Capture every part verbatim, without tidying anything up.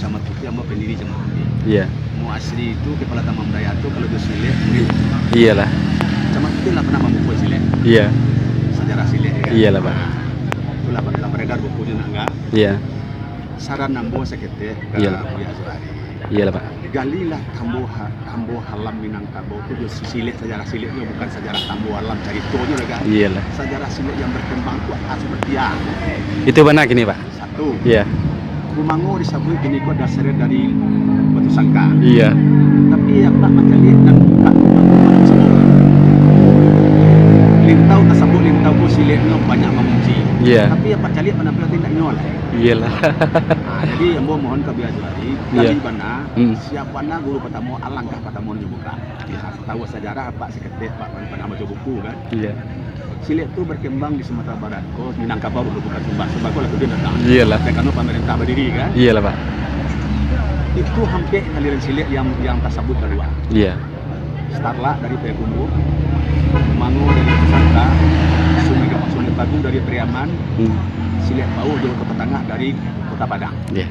Camat Putiah ambo pendiri Camat Putiah. Iya. Ambo asli itu kepala Taman Budaya tu kalau jo silek, mungkin. Iyalah. Camat Putiah lah pernah mambuka silek. Iya. Sajarah silek, ya kan? Iyalah, Pak. Nah, itulah, Pak, lah beredar bukunyo nak, kan? Iya. Saran ambo saketek ka Iyalah. Buya Zuhari. Iyalah, Pak. Galilah tambo ha-, tambo halam Minangkabau tu jo si-, silek, sajarah sileknyo, bukan sajarah tambo halam caritonyo lah, kan? Iyalah. Sajarah silek yang berkembang tu, ah, seperti apa? Itu bana kini, Pak. Satu. Iya. Kumango disabuik kini ko dasarnyo dari Batusangka. Iya. Tapi apak mancaliak nan bukan Kumango Batusangka. Lintau tasabuik lintau ko sileknyo banyak mamuji. Iya. Tapi apak caliak panampilan tu indak nyo lah. Iyalah. Ah, jadi ambo mohon ka Buya Zuhari, Iya. gali bana, Hmm. sia bana guru patamo, alangkah patamo nyo buka. Iya. Tahu sajarah, Pak, saketek, Pak, pernah baca buku, kan? Iya. Silek tu berkembang di Sumatera Barat. Ko Minangkabau dulu, bukan Sumba. Sumba ko lah tu dia datang. Iyalah. Dan karena pemerintah berdiri, kan? Iyalah, Pak. Itu hampir aliran silek yang, yang tersebut kedua. Iya. Starlak dari Payakumbuh, Mango dari Santa, Sungai Ga-, Sungai Pagu dari Pariaman, Hmm. Silek Pauh di Kota Tangah dari Kota Padang. Iya.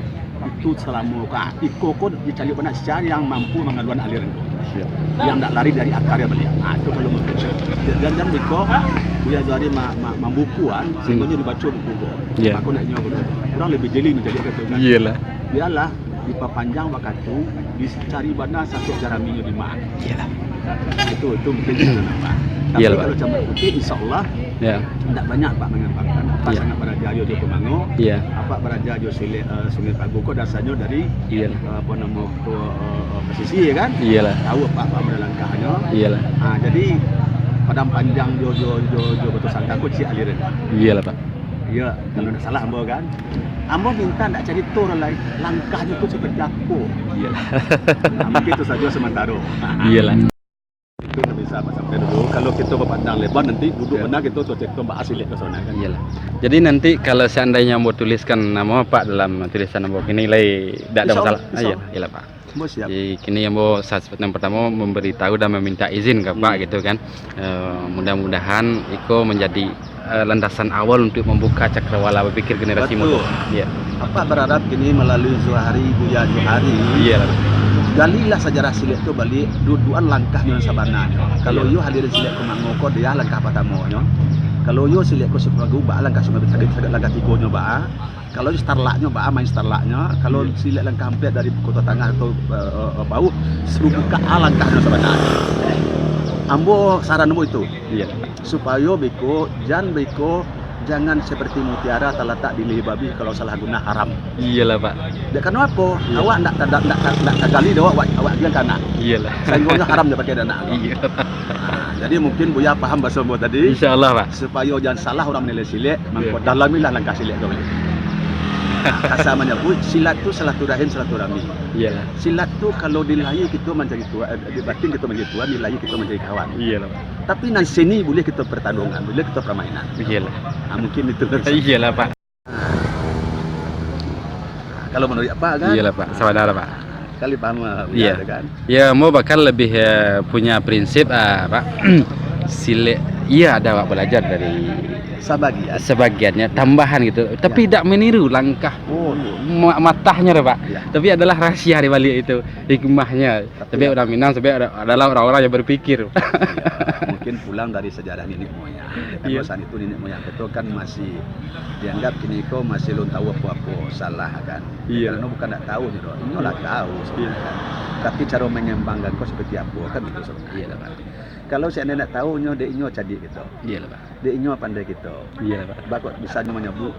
Itu salamo ka, iko ko dicaliak bana sia yang mampu mangaluan aliran ko. Siap. Yang ndak lari dari akarnyo baliak. Ah, itu kalau menurut saya. Dan, dan biko, Buya Zuhari ma-, ma-, mambukuan, Hmm. sehingga dibaca buku ko. Iya. Mako nak inyo ko. Urang lebih jeli mancaliak ka tu, kan? Iyalah. Bialah, dipapanjang wakatu, dicari bana sasuak jaraminyo di ma. Iyalah. Itu, itu mungkin kita nampak. Tapi Iyalah, Pak. kalau Camat Putiah, insya Allah, Ya. Ndak banyak Apak mangambangkan. Apak Iya. sangat baraja jo, jo Kumango. Iya. Apak baraja jo silek, eh, Sungai Pagu ko dasarnyo dari, Iyalah. eh, apo namo ko, eh, eh, pasisia, kan? Iyalah. Tahu Apak, Apak model langkahnyo. Iyalah. Ah, jadi Padang Panjang jo, jo, jo, jo Batusangka ko ciek aliran. Iyalah, Pak. Iya, kalau ndak salah ambo, kan. Ambo minta ndak carito urang lain, langkahnyo tu seperti apo. Iyalah. Nah, mungkin itu saja sementara. Iyalah. Itu nan bisa Apak sampaikan dulu. Kalau kito bapandang lebar, nanti duduak Ya. bana kito tu carito bahas silek ka sana, kan? Iyalah. Jadi nanti kalau seandainya ambo tuliskan namo Apak dalam tulisan ambo kini lai, dak ada Insya Allah, masalah. Ah, insya iya, Allah. Iyalah, Pak. Ambo siap. Jadi kini ambo sa-, yang pertama memberitahu dan meminta izin ka Apak Hmm. gitu kan. Eh, mudah-mudahan iko menjadi eh, landasan awal untuk mambuka cakrawala bapikir generasi Betul. mudo. Iya. Apak berharap kini melalui Zuhari, Buya Zuhari, Iya lah. galilah sajarah silek tu baliak, duduakan langkahnyo nan sabananyo. Kalau Iya. iyo hadirin silek Kumango ko, dia langkah patamonyo. Kalau iyo silek ko Sungai Pagu, baa langkah Sungai Pagu, langkah tigonyo baa. Kalau iyo Starlaknyo, baa main Starlaknyo. Kalau Iya. silek langkah ampek dari Kota Tangah atau, eh, eh, Pauh, buka langkahnyo sabananyo. Ambo saran ambo itu. Iya. Supayo beko, jan beko, jangan seperti mutiara talatak di lihia babi, kalau salah guno haram. Iyalah, Pak. Dek karano apo? Iya. Awak ndak, ndak, ndak, ndak tagali doh awak, awak agiah ka anak. Iyalah. Sainggonyo haram dipakai dek anak. Iya. Nah, jadi mungkin Buya paham bahaso ambo tadi. Insya Allah, Pak. Supayo jan salah urang manilai silek, mangko Iya. dalamilah langkah silek tu. Nah, kasa manyabuik, silat tu silaturahim, silaturahmi. Iyalah. Silat tu kalau di lahia kito mancari Tuhan, eh, di batin kito mancari Tuhan, di lahia kito mancari kawan. Iyalah, Pak. Tapi nan seni buliah kito pertarungan, buliah kito permainan. Iyalah. Ah, mungkin itu kan. Iyalah, Pak. Kalau menurut Apak kan? Iyalah, Pak. Sabana, Pak. Kali paham, ah, Iya. benar kan? Ya, ambo bahkan lebih, eh, punya prinsip, ah, Pak. Silek, iya ada awak belajar dari Sabagian. sebagiannya, tambahan gitu. Tapi Iya. tidak meniru langkah Oh. ma-, matahnyo tu, Pak. Iya. Tapi adalah rahasia di balik itu, hikmahnya. Tapi Tapi urang Minang, tapi ada, adalah orang-orang yang berpikir. Iya, mungkin pulang dari sejarah nenek moyang. Kan Iya. masa itu nenek moyang kito kan masih dianggap kini ko masih alun tahu apo-apo, salah kan. Iya. Karena bukan ndak tahu nyo doh, inyo lah tahu sebenarnya Iya. kan. Tapi caro mengembangkan ko seperti apo kan itu sebenarnya. Iyalah, Pak. Kalau seandainya ndak tahu nyo, dek inyo cadiak kito. Iyalah, Pak. Dek inyo pandai kito. Iyalah, Pak. Bako bisa nyo manyabuik,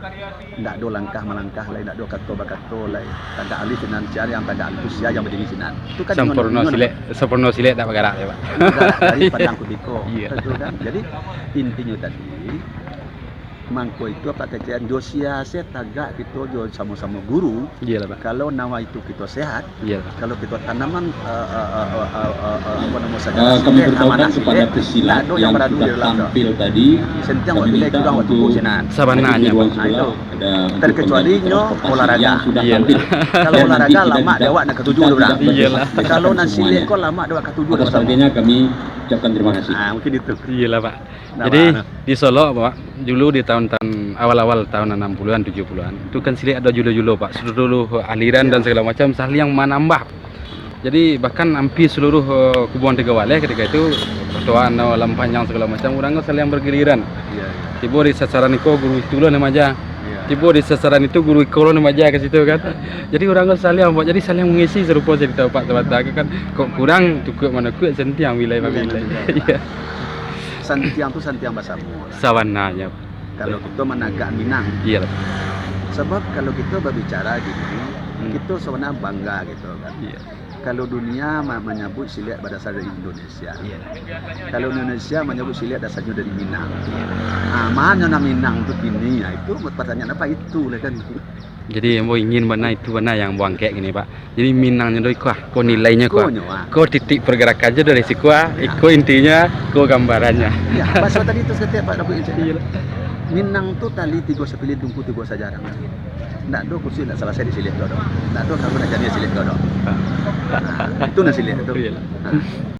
ndak ado langkah malangkah lai, ndak ado kato bakato lai. Tagak alih sinan, sia yang tagak alih tu sia yang badiri sinan. Itu kan inyo, Sampurno inyo silek, sampurno silek tak bagarak ya, Pak. Bagarak dari padang kutiko. Iya. Betul kan? Jadi intinyo tadi, mangko itu apak kecek, jo sia se tagak kito jo samo-samo guru. Iyalah, Pak. Kalau nawa itu kito sehat, Iyalah. kalau kito tanaman, eh, eh, eh, eh, eh, eh, eh, apa nama saja, Eh, kami silek, beritahukan amanah kepada silek, pesilat ndak ado yang yang baradu sudah di dalam tu. tampil tadi, Sentiang kami waktu minta kurang waktu untuk sinan. Sabananyo, di ruang Pak. Ah, sebelah itu. ada untuk Terkecuali pembantu nyo transportasi olahraga. yang sudah Iyalah. tampil. Kalau Dan nanti olahraga, kita lamak tidak, dek awak nak katuju kita tu, Bra. tidak Iyalah. berhenti Kalau nan silek semuanya. ko lamak dek awak katuju Atas dek awak. hadirinnya kami ucapkan terima kasih. Ah, mungkin itu. Iyalah, Pak. Nah, Jadi, Pak. di Solok, Pak, dulu di tahun tahun awal-awal tahun anam puluhan, tujuh puluhan, itu kan silek ado julo-julo, Pak. Seluruh aliran dan segala macam saling manambah. Jadi, bahkan hampir seluruh, eh, Kubuang Tigo Baleh ketika itu, Toan, Alam Panjang segala macam, urang ko saling bergiliran. Iya, iya. Tibo di sasaran iko guru itu lo nan maaja. Iya. Tibo di sasaran itu guru iko lo nan maaja ka situ kan. Jadi urang ko saling, Pak. Jadi saling mengisi sarupo carito Pak Tabata ko kan. Kok kurang, tukuik manakuik, santiang bilai mamilai. Iya. Santiang tu santiang basamo lah. Sabananyo. Kalau kito managak Minang. Iyolah. Sabab kalau kito babicara gini, Hmm. kito sabananyo bangga gitu kan. Iya. Kalau dunia ma-, manyabuik silek badasar dari Indonesia. Iya. Kalau Indonesia manyabuik silek dasarnyo dari Minang. Iya. Ah, ma nyo nan Minang tu kini, ya, itu pertanyaan apa itu lah kan? Jadi, ambo ingin bana itu bana yang ambo angkek gini, Pak. Jadi, Minang nyo do iko ah, ko nilainyo ko ah. Ko nyo ah. Ko titik pergerakan nyo dari siko ah, Ya. iko intinyo, ko gambarannyo. Ya, bahaso tadi tu saketek, Pak Rabu, Iyolah. Minang tu tali tigo sapilin, tungku tigo sajarang. Ndak ado kusuik ndak salasai di silek tu doh. Ndak ado karuah ndak jadi silek tu doh. Ah. Nah, itu nan silek tu. Iyolah. Nah.